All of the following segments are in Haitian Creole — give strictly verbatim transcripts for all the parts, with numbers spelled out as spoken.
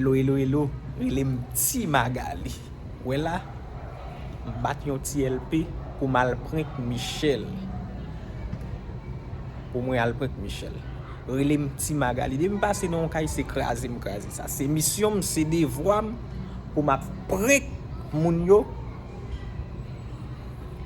Hello, hello, hello. Rele m Ti Magali. Wè la, m bat yon ti L P pou m al prank Michel. Pou mwen al prank Michel. Rele m Ti Magali. Depi m pase nan yon kay, se kraze m kraze sa. Se misyon m, se devwa m pou m ap prank moun yo.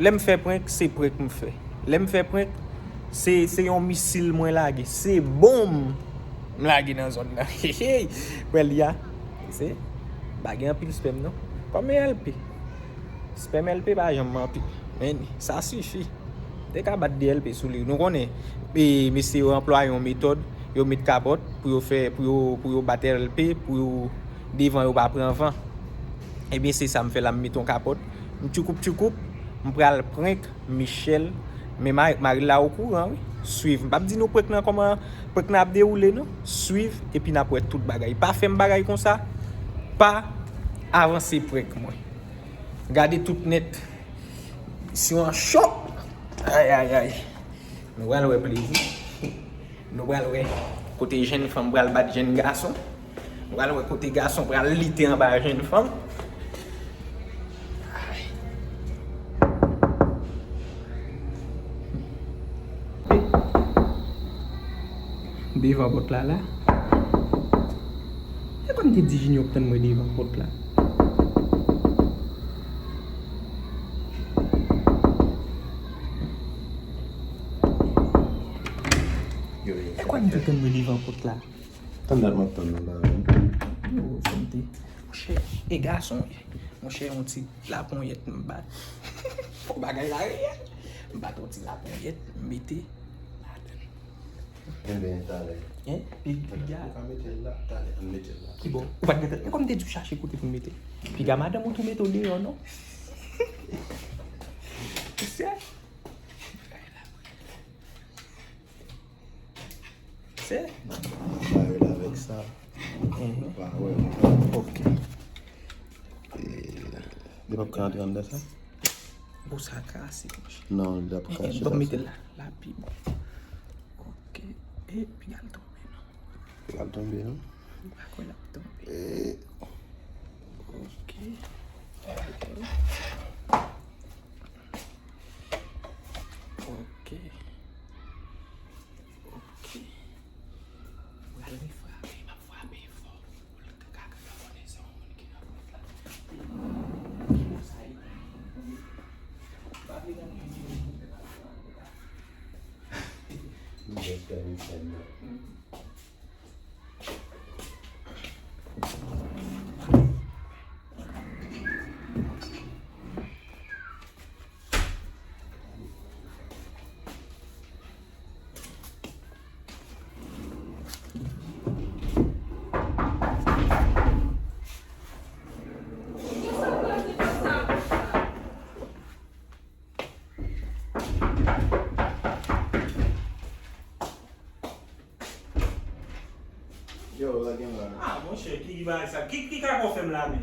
Lè m fè prank, se prank m fè. Lè m fè prank, se, se yon misil mwen lage. Se bonm m lage nan zòn nan. Hey, hey. Wè l ya. Se, pa gen anpil spèm non. Kòm e L P. Spèm L P pa janm anpil. Men, sa sifi. Te ka bat de L P sou li. Nou konnen, e, mesye yo anplwaye yon metòd, yo met kapòt pou yo fè, pou yo, pou yo bat L P, pou yo devan yo pa pran van. Ebyen, se sa m fè la, m met yon kapòt. M tchoukoup tchoukoup, m pral prank Michel. Men ma-, mari l la okouran, wi. Swiv. M p ap di nou prank nan kòman prank nan ap dewoule, non. Swiv, epi n ap wè tout bagay. Pa fè m bagay konsa, pa avanse prank mwen. Gade tout nèt. Si w an chòk. Ay, ay, ay. Nou pral wè plezi. Nou pral wè kote jèn fanm pral bat jèn gason. Nou pral wè kote gason pral lite anba jèn fanm. Ay. Devan pòt la, la. E kòm te di Junior ap tann mwen devan pòt la. Yo, yo, e kòm te tann mwen devan pòt la. Tann dat m ap tann nan la menm. Yo, fò m te. Monchè, e gason ye. Monchè, yon ti laponyèt m bat. Fò bagay la reyèl. M bat yon ti laponyèt, m mete ladann. Enben, talè. Hein? Pi, piga. Ou ka mete l la, talè, ann mete l la. Ki bò? Ou pa t gentan, men kòm m te di w chache kote pou n mete. Piga madanm ou tou mete w deyò, non? Ou sè? Sè? Barel avèk sa. Mhm. Barel. Ok. E, li p ap ka antre anndan sa? Bon, sa kase, monchè. Non, li p ap kache. Bon, mete l la, la pi bon. Ok. E, piga l tonbe, non. Piga l tonbe, non? M pa kwè l ap tonbe. E. Ok. Ok. Ok. Pral refrape, m ap frape fò. Pou l ka, ka, ka konnen se yon moun ki nan pòt la. Ki bò sa ye? M pa vle gade yon moun ki nan pòt la. Nou jis fè yon sèn nan. Yo, lage m la. Ah, monchè, ki, ki bagay sa? Ki, ki kaka w fè m la, menm?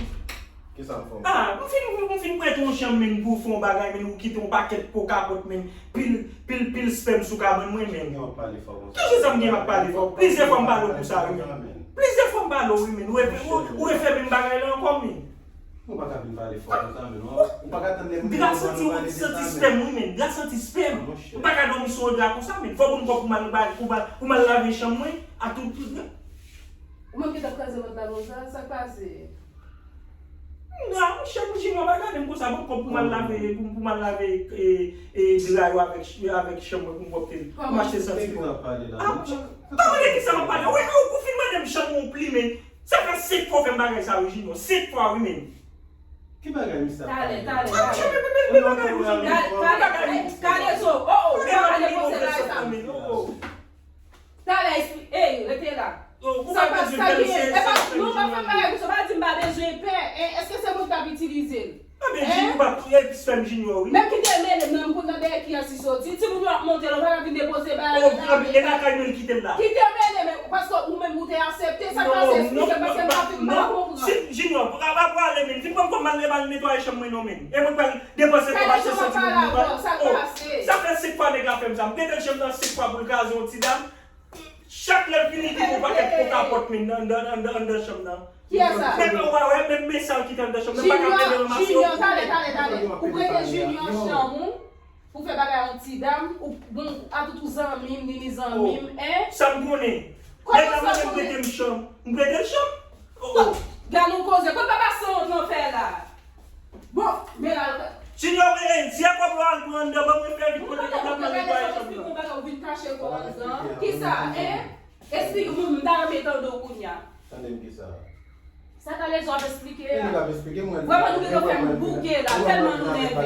Kisa m fè w? Ah, m fin, m fin prete yon chanm, menm, pou w fè yon bagay, menm, ou kite yon pakèt po kapòt, menm, pil, pil, pil spèm sou kabann mwen, menm. Ki w ap pale fò konsa? Ki jan sa m gen m ap pale fò? Plizyè fwa m pale w pou sa, wi, menm. Plizyè fwa m pale w, wi, menm. Ou refè, ou, ou refè menm bagay la ankò, menm. Ou pa ka vin pale fò konsa, men non. Ou pa ka tann lè moun yo pale de sa, men. Dra santi spèm, wi, men. Dra santi spèm. Monchè. Ou pa ka dòmi sou yon dra konsa, men. Fò pou m kòb pou m al, pou m al, pou m al lave chanm mwen, a tout pri. Ou menm ki t ap kraze mòd la konsa, sa k pase? Non, monchè, pou Junior pa gade m konsa, pou m kòb pou m al lave, pou, pou m al lave, e, e, dra yo avèk, avèk chanm mwen, pou m pwòpte l. Pou m achte santi mwen. Ah, monchè, pa mande kisa m ap pale. Ou, ou, ou fin mande m chanm mwen, ou plimen. Sa fè senk fwa w fè m bagay sa, wi, Junior. Senk fwa, wi, menm. Ki bagay misye ap pale? Talè, talè, talè. Talè, talè, talè, zo. Oh, oh, ou pa pale konsa la, sa. Talè, espli-, ey, rete la. Sa pa, sa gen, e pa, nou pa fè bagay konsa, pa di m pa bezwen pè. E, èske se moun k ap itilize l? Ebyen, Junior pa, e, sè m Junior, wi. Menm kite mele m nan, m konn nan dèyè kiyès li soti. Timoun yo ap monte la, ou pa ka vin depoze bagay la. Oh, e lakay nou l kite l la. Kite mele m, paske ou menm ou te aksepte, sa k pase, esplike, paske m pa, m pa konprann. Si, Junior, pa, pa pwale, men. Vin pran kòb m al, m al netwaye chanm mwen non, men. E mwen pral depanse kòb achte santi mwen. Sa k pase? Sa fè senk fwa nèg la fè m sa. M prete l chanm nan senk fwa pou l kraze yon ti dam. Chak lè l fini, li gen yon pakèt po kapòt, men, anndan, anndan, anndan chanm nan. Kiyès sa? Menm ou pa wè, menm mesaj ki t anndan chanm nan pa ka plede ranmase yo. Junior, tale, tale, tale. Ou prete Junior chanm ou pou fè bagay yon ti dam, ou bon, atout ou zanmi m, ni ni zanmi m, en? Sa m konnen. Nèg la mande m prete m chanm. M prete l chanm. Oh, oh. Gade yon koze, kot papa sanwont lan fè la? Bon, men la. Junior, men, si a kòb la al pran anndan, ban mwen fè vit kote kòb la pran netwaye chanm nan. Ou vin kache kò anndan. Kisa, en? Esplike mwen, m ta renmen tande w kounye a. Tande m kisa? Sa Kalezo ap esplike a. Vrèman nou gentan fè m bouke la, tèlman nou nève.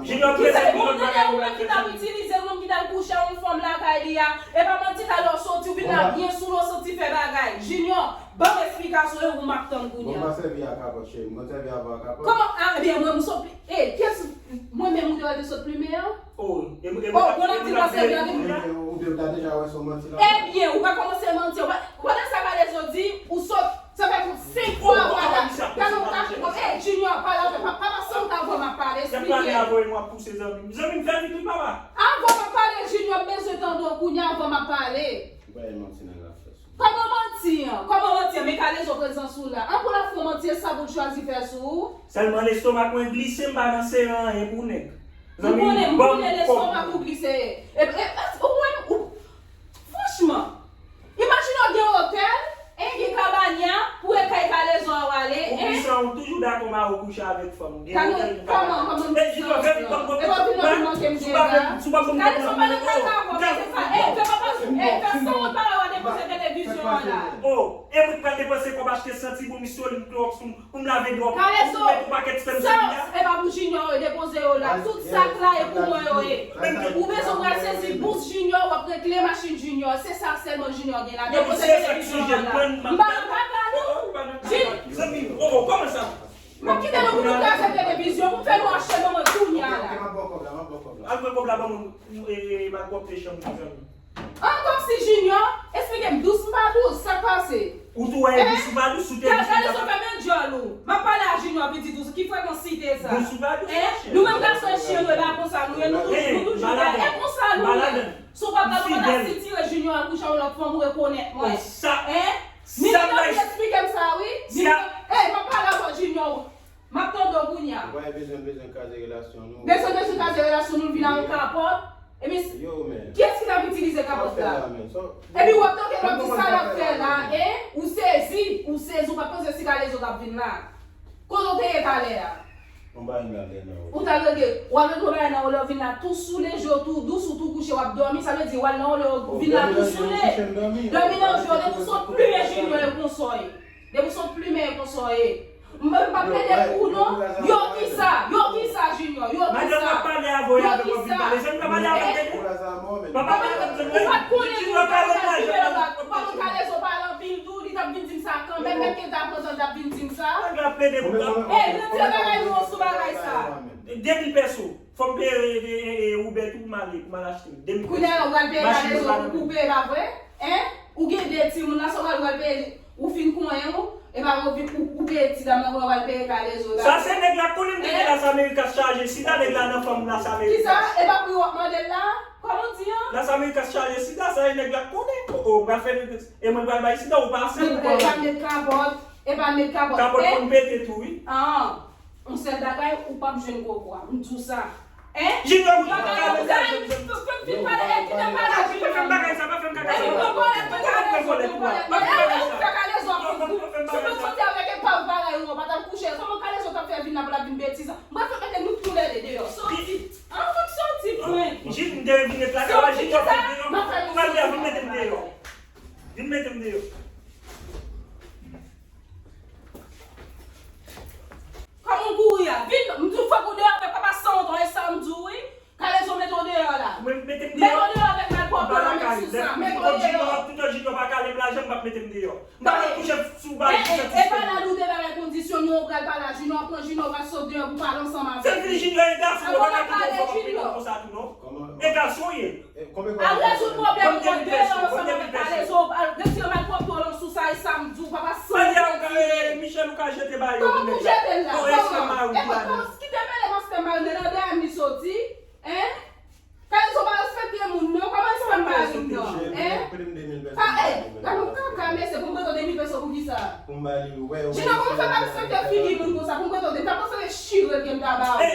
Junior, prezan nou menm ki t ap itilize l, nou menm ki t al kouche a yon fanm lakay li a. E pa manti, talè w soti, ou vin la byen soule, w santi fè bagay. Junior, ban m esplikasyon e ou m ap tann kounye a. Bon, m pa sèvi a kapòt, cheri. Mwen sèvi avè w a kapòt. Kòman? A, ebyen, mwen, m sot. E, kiyès? Mwen menm ou te wè te sot plimen an? Oh, e mwen, e mwen, oh, bon, la ti pa sèvi avè mwen. Ou te, ou te deja wè se yon manti la. Ebyen, ou pa kòmanse manti. Ou pa, pandan sa Kalezo di, ou sot, sa fè pou senk fwa ou pa la. Gade ou ka, bon, e, Junior, pale avè m, papa, san ou ta vwa m ap pale, esplike. Lè m pale avè w, mwen ap pouse zanmi m. Zanmi m, fè vit wi, papa. Avan m ap pale, Junior, m bezwen tande w kounye a, avan m ap pale. Ou pa wè manti nèg la fè sou mwen. Kòman manti an? Kòman manti an? Men Kalezo prezans ou la. An pou l ap fè w manti, e sa pou l chwazi fè sou ou? Sèlman lestomak mwen glise, m pa nan sere anyen pou nèg. M konnen, m konnen lestomak ou glise. E, e, e, ou menm, ou, franchman, imajine w gen otèl, e gen kabanya, pou e kay Kalezo a w ale, en? Ou pwisan, ou toujou dakò mari w kouche avèk fanm. Gen otèl pou kabanya. Kòman, kòman m pwisan? E, Junior, fè vit ban m kòb la. E pa w vin anvi manke m dega. Kalezo pa nan kaka, bon, men se sa. E, fè papa, e, fè sanwont pa la w a depoze televizyon an la. Oh, e mwen k pral depanse kòb achte santi bon, misolin, klowòks pou m Pou m lave dwòp, pou m met yon pakèt spèm sou li a. Sa, e pa pou Junior yo depoze yo la. Tout sak la e pou mwen yo ye. Ou bezwen pral sezi bous Junior, w ap rekle machin Junior. Se sa sèlman Junior gen la. Depoze televizyon an la. M pa nan kaka non. Junior. Zanmi m, oh, oh, kòman sa? M ap kite nou pou nou kraze televizyon, pou m fè nou achte ban mwen kounye a la. Al pran kòb la, ban mwen. Al pran kòb la, ban mwen, e, e, m al pwòpte chanm nan, zanmi. An, kòmsi Junior, esplike m, dous m pa dous, sa k pase? Ou tou wè e dous ou pa dous, ou te dous ou pa dous. Gade, gade sa w fè men djòl ou. M ap pale a Junior, pi di dous, ki frekans li te sa? Dous ou pa dous, monchè. Nou menm gason e chen nou e pa konsa nou ye, nou toujou, nou toujou la, e konsa nou ye. Si w pa t la, nou pa t ap sitire Junior al kouche a yon lòt fanm, ou rekonèt mwen. Sa, sa m bay. Nini t ap esplike m sa wi. Nini, ey, m ap pale avè w Junior. M ap tande w kounye a. Ou pa bezwen, bezwen kraze relasyon nou. Bezwen, bezwen kraze relasyon nou, l vin a yon kapòt. Epi, kiyès ki t ap itilize kapòt la? Epi w ap tanke w ap di sa l ap fè la, en? Ou sezi, ou sezi, ou pa t panse si Kalezo t ap vin la. Kote w te ye talè a? Ou t al rete, w al rete w bagay nan olè, w vin la tou soule, je w tou dous, ou tou kouche, w ap dòmi, sa vle di w al nan olè, w vin la tou soule. Dòmi nan je w, depi w sot plimen Junior e konsa w ye. Depi w sot plimen e konsa w ye. M pa plede pou ou non. Yo kisa? Yo kisa Junior? Yo kisa? Madanm w ap pale avè w e avè m w ap vin pale. Zanmi m pa pale avè m tande. Ou pa t konnen pou ou t ap pale avè m. Kalezo pale anpil tou, li t ap vin di m sa kanmenm, menm ke l ta kontan l t ap vin di m sa. Nèg la plede pou l ap. Ey, retire bagay nou an sou bagay sa. De mil pèso. Fò m peye Uber tou pou m ale, pou m al achte. De mil pèso. Kounye a ou pral peye Kalezo pou koupe, pa vre? En? Ou gen de timoun la, sa w pral pral peye, ou fin konyen w, epa ou vin, ou, ou peye ti dam nan, ou pral peye Kalezo la. Sa se nèg la k konnen m te gen Las Americas chaje sida, nèg la nan fanm Las Americas. Kisa? Epa pri w ap mande l la? Kòman w di an? Las Americas chaje sida, sa e nèg la k konnen. O, o, ou pral fè nèg, e mwen pral bay sida, ou pa ansent, ou pa. Epa met kapòt, epa met kapòt. Kapòt konn pete tou, wi. An. Yon sèl bagay, ou p ap jwenn koko a. M di w sa. En? Junior, ou pa ka fè m vin pale, e kite m pale a Junior. Pa fè m bagay sa, pa fè m kaka sa. Epi pran kòlèt mwen Kalezo, pran kòlèt mwen. E ou fè Kalezo ap fè m kou. Sou mwen soti avèk epav bagay ou an, pa t al kouche. Kòman Kalezo t ap fè vin la pou l ap vin betiz? M pral fè mete nou toulède deyò. Soti. An fòk soti, pwen. Junior, m te vin ret lakay la, Junior fè deyò. Ou pral deyò, vin mete m deyò. Vin mete m deyò. Kòman w kouri a? Vin, m di w fòk ou deyò avèk papa sanwont an, e sa m di w wi. Kalezo mete w deyò la. Mete m deyò? Mete w deyò avèk malpwòpte w la, menm sou sa. Mete w deyò. Toutan Junior pa kale m lajan, m p ap mete m deyò. M pa pral kouche sou bal pou santi. E pa la nou te bay kondisyon nou, ou pral pale a Junior, ou pran Junior, ou pral sot deyò pou pale ansanm avèk li. Se vin Junior e gason, ou pa ka kite yon fanm ap pete w konsa tou non. E gason w ye. Al rezoud pwoblèm ou an deyò ansanm avèk Kalezo. Al retire malpwòpte w lan sou sa, e sa m di w, papa sanwont. Michel, ou ka jete bagay yo pou nèg la. Kòman pou jete l la? Kòman? E kòman, kite mele m ak spèm mari m, men nan dèyè m li soti. En? Kalezo pa respekte moun non. Kòman spèm mari? Junior, hein? Pa, eh, gade yon kaka, mesye, pou m prete w de mil peso pou kisa? Pou m ba li, wè, wè. Junior, kòman fè pa respekte figi moun konsa? Pou m prete w de, m ta prefere chire l ke m ta ba w. Eh,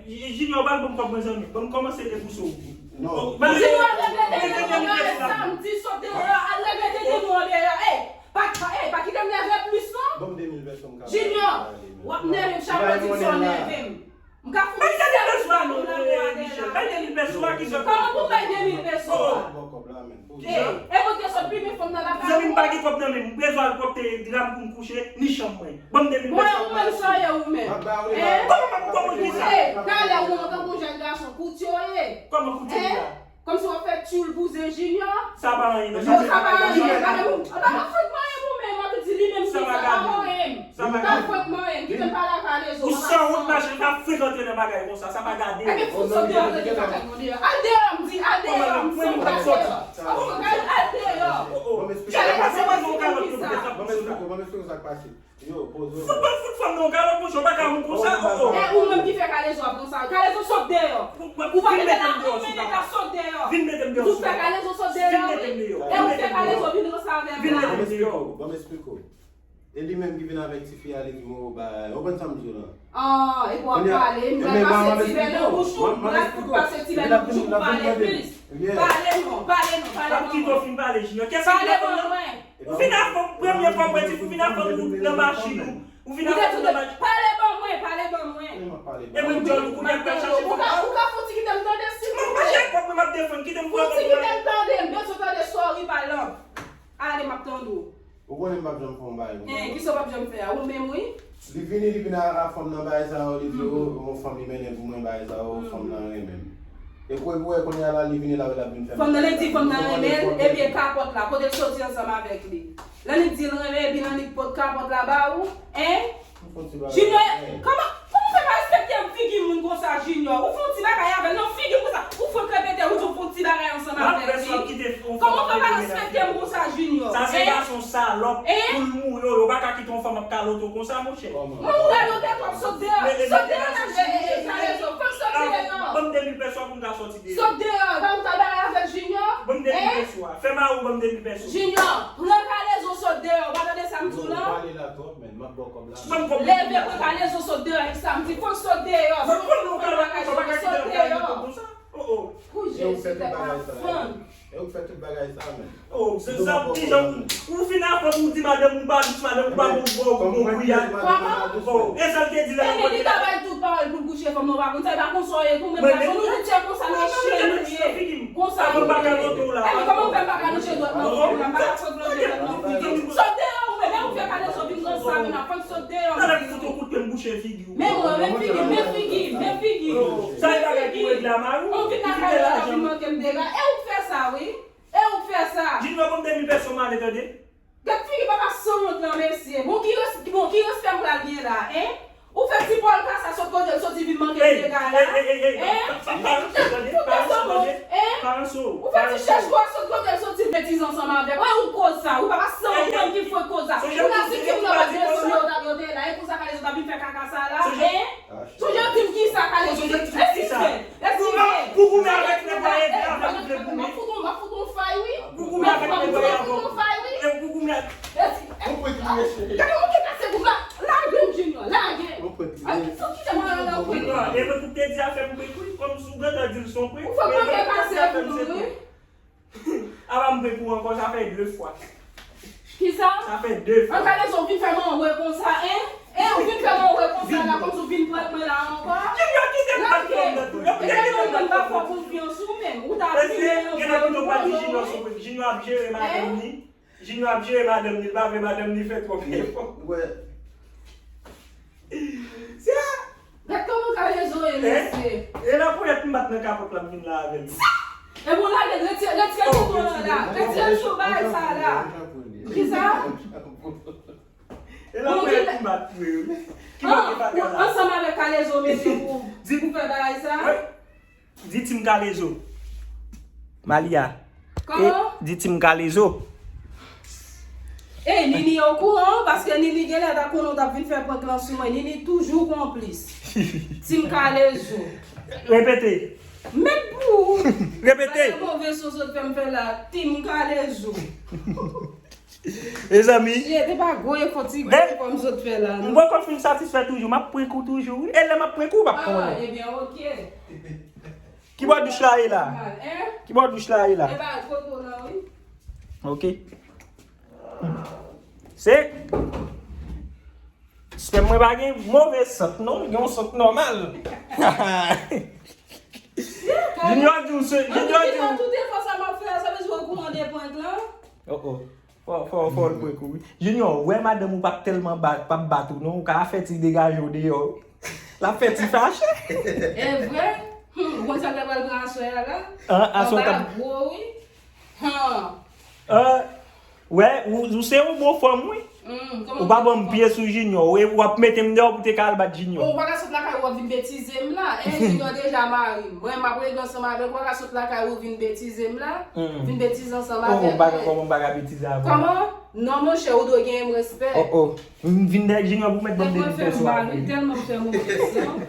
eh, Junior, ba l ban m kòb mwen, zanmi. Ban m kòmanse debouse w. Non. Junior, al regle tete nou an deyò, samdi, sot deyò, al regle tete nou an deyò. Eh, pa, pa, eh, pa kite m nève plis, non. Ban m de mil peso, m ka ba li. Junior, w ap nève m chak lè w di m sa w nève m. M ka fout sèl ti ballon nan men w atè la. Bay de mil peso a, ki sòt. Kòman pou m bay de mil peso a? Ey, e mwen te sot plimen fanm nan lakay ou. Zanmi m pa gen kòb nan men m, m bezwen al pwòpte dra m pou m kouche, ni chanm mwen. Ban m de mil peso a. Bon, ou menm sa w ye ou menm. Hein? Kòman, kòman, kisa? Ey, talè ou menm, tankou yon jèn gason, kout yo ye. Kòman kout yo ye la? Kòmsi w ap fè tyoul pou zen Junior. Sa pa anyen, non. Sa pa anyen, sa pa anyen. An pa ka fout manyen pou men, m ap di li menm si sa pa manyen. Sa pa gade. Kite m pale ak Kalezo. Ou sanwont mache, pa frekante nan bagay konsa, sa pa gade. Ebyen, fout sot deyò, rete lakay mwen deyò. Al deyò, m di, al deyò, m di, al deyò. Al, al deyò. Kalezo, se mwen ki di sa. Ban m esplike w, ban m esplike w sa k pase. Yo, poze w. Fout, fout fanm nan yon kalòt, monchè, w pa ka wont konsa, oh, oh. E ou menm ki fè Kalezo ap konsa. Kalezo sot deyò. Ou pa mete la, ou mete la sot deyò. Vin mete m deyò. Ou fè Kalezo sot deyò, wi. E ou fè Kalezo vin ranse avè m la. Ban m esplike w, ban m esplike w. E li menm ki vin avèk tifi a, li di m, oh, bay, ou konprann sa m di w lan? Ah, epi w ap pale, m pral pase ti bè nan bouch ou, m pral fout pase ti bè nan bouch ou pou pale plis. Pale non, pale non, pale non. Pale ban mwen. Ou vin avè m, premye fwa m wè tifi, ou vin avè m nan machin ou. Ou vin avè m nan machin. Pale ban mwen, pale ban mwen. E mwen m di w, ou konnen m pral chache kòb la. Ou ka, ou ka fouti kite m tande, silvouplè. M ap chache kòb mwen, m ap defann, kite m pran kòb mwen. Fouti kite m tande, m bezwen tande story pa lanm. Ale, m ap tande w. Ou konnen m p ap janm fè yon bagay konsa. Hein, kisa w p ap janm fè a? Ou menm wi. Li vini, li vin a, a fanm nan bagay sa yo, li di, oh, yon fanm li mennen pou mwen bagay sa yo, fanm nan renmen m. E pou, pou wè kounye a la, li vini la, l ap vin fè m. Fanm nan, li di fanm nan renmen l, epi e kapòt la, kote l soti ansanm avèk li. Lannik di l renmen, epi Lannik pot kapòt la ba ou, hein? Junior, kòman, kòman w fè pa respekte figi moun konsa, Junior? Ou fè yon ti bagay avè l, non, figi m konsa, ou fenk repete, ou di w fè yon ti bagay ansanm avèk li. Kòman w fè pa respekte m konsa, Junior? Sa se gason salòp, pou l mouri, yo, yo pa ka kite yon fanm ap kalote w konsa, monchè. Mwen, ou radote twòp, sot deyò. Sot deyò, nan je, e, e, Kalezo, fè m sot deyò. Ban m de mil peso pou m ka sòti deyò. Sot deyò, ba m ta bagay avèk Junior. Ban m de mil peso a. Fè mari w ban m de mil peso. Junior, pran Kalezo sot deyò, ou pa tande sa m di w lan? Ou pale la twòp, men, m ap ba w kòb la. Leve, pran Kalezo sot deyò, e sa m di, fò l sot deyò. Mwen pran yon kalòt, ou pa ka kite l ap kalote w konsa. Oh, oh. Kouje, se tèt la fann. E ou k fè tout bagay sa, men. Oh, se sa, kijan ou, ou fin avè m, ou di madanm ou pa dous, madanm ou pa bon, bon, bon, bon, kouyad. Kòman? Oh, e sa l te di la. Ebyen, li ta bay tout pawòl pou l kouche fanm nan, ou pa konn sa, e pa konsa w ye tou, menm gason, nou tout se konsa, mesye nou ye. Konsa nou ye. Ebyen, kòman w fè m pa ka lonje dwèt nan figi w la, m pa ka fout lonje dwèt nan figi w? Sot deyò, ou menm, e ou fè Kalezo vin konsa, men n ap fè sot deyò, m di w. Talè m fout yon kout pye, m bouche figi w. Men mwen, men figi, men figi, men figi. Sa e bagay ki regle a mari w? Ou vin nan kay la, vin manke m dega. E ou k fè sa, wi. E ou k fè sa. Junior, ban m de mil peso m ale, tande. Gad figi papa sanwont lan, mesye. Bon, ki res-, bon, ki respè m pral gen la, en? Ou fè ti Pòl Kasa sot kote l soti vin manke m dega la, en? Ou fè ti chèch ou a sot kote l soti betiz ansanm avè m. Wi, ou koz sa. Ou papa sanwont lan ki fwe koz la. Ou la si ki moun nan pa desann yo t ap yo te la. E konsa Kalezo t ap vin fè kaka sa la, en? Sonje w di m kisa, Kalezo. Esplike. Esplike. Pou goumen avèk nèg la, e avè m vle goumen. M ap fout ou, m ap fout ou fay, wi. Pou goumen avèk nèg la, e avè m. M ap fout ou fay, wi. E pou goumen avèk. Gade mwen ki kase goumen la. Lage m, Junior, lage. Ay, fò kite mwen al nan kwen. Junior, e mwen ki te di afè m prik, wi. Kòm si w gentan di l se yon prik. Ou fè mwen kase goumen, wi. Apa m prank ou ankò, sa fè de fwa. Kisa? Sa fè de fwa. An Kalezo, w vin fè m anwe konsa, en? En, ou vin fè m anwe konsa la, kòmsi w vin prank mwen la ankò? Junior, kite m bat kò m nan tou. Yo kite m bat kò m. Ou ta vin anwe. Junior ap jere madanm li. Junior ap jere madanm li, li pa vle madanm li fè twòp efò. Gad kòman Kalezo ye, mesye. E nan poulèt m bat nan kapòt la, m vin la avè l. Sa! Epi w lage l, retire, retire ti koulè la. Retire ti bagay sa la. Kisa? E nan poulèt m bat tou, wi. Ki manke paka la. Ansanm avèk Kalezo, mesye, pou, pou fè bagay sa. Di Team Kalezo. Malia. Kòman? Di Team Kalezo. Ey, Nini okouran, paske Nini genlè ta konnen w t ap vin fè prank lan sou mwen. Nini toujou konplis. Team Kalezo. Repete. Mèt pou ou. Repete. Bagay move son sot fè m fè la. Tim Kalejou. Mezanmi. Ye, te pa gwo efò ti gwo Men- efò m sot fè la, M non. poko fin satisfè toujou. M ap prank ou toujou. E lè m ap prank ou, w ap Ah, konnen. Ebyen, ok. Ki bò douch la ye la? Mal, hein? Ki bò douch la ye la? E ba, foto la, wi. Ok. Se. Spèm mwen pa gen move sant, non. Gen yon sant nòmal. Junior di w se. Junior di w. Tout efò sa m ap fè a, sa vle di w okouran de prank lan? Oh, oh. Fò, fò, fò l prank ou, wi. Junior, wè madanm ou p ap tèlman bat, p ap bat ou, non. Ou ka fè ti degaje w deyò. L ap fè ti fache. E vre? Hmm, ou konn sa l ta pral pran aswè a la? An, aswè w Anba ta- gwo, wi. Han. Ah, wè, ou, ou se yon bon fanm, wi. Hmm, Ou pa ban m pye sou Junior. Ou, w ap mete m deyò pou te ka al bat Junior. Ou pa ka sot lakay ou ap vin betize m la. E Junior deja mari m. Mwen, m ap regle ansanm avè l. Ou pa ka sot lakay ou vin betize m la. Hmm. Vin betize ansanm Oh, avè oh, m pa m. gen kòman m pa ka betize avè w. Kòman? Non, monchè, ou dwe gen menm respè. Oh, oh. M vin dèyè Junior pou mèt ban m de mil pèso a. Tèlman fè move san.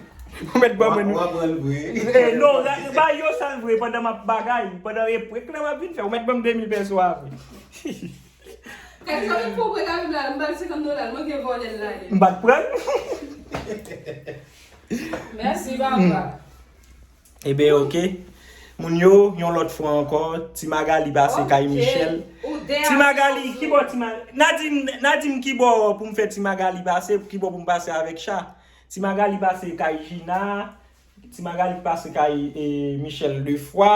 Pou mèt ban mwen. W ap pran l vre. Eh, non, la, ba yo sa l vre pandan m ap bagay, pandan e prank lan m ap vin fè. Ou mèt ban m de mil pèso a vre. Kèk sa mwen poko la vin la, m ba l senkant dola, l manke vòlè l la ye. M pa t pran. Mèsi, papa. Ebyen, ok. Moun yo, yon lòt fwa ankò, Ti Magali pase kay Michel. Ti Magali, ki bò Ti Magali? Nadim, Nadim, ki bò pou m fè Ti Magali pase, ki bò pou m pase avèk Cha? Ti Magali pase kay Gina, Ti Magali pase kay e, Michel de fwa.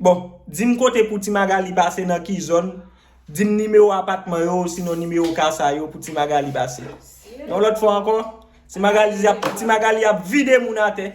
Bon, di m kote pou Ti Magali pase nan ki zòn. Di m nimewo apatman yo, sinon nimewo kasa yo pou Ti Magali pase. Yon lòt fwa ankò, Ti Magali ap, Ti Magali ap vide moun atè.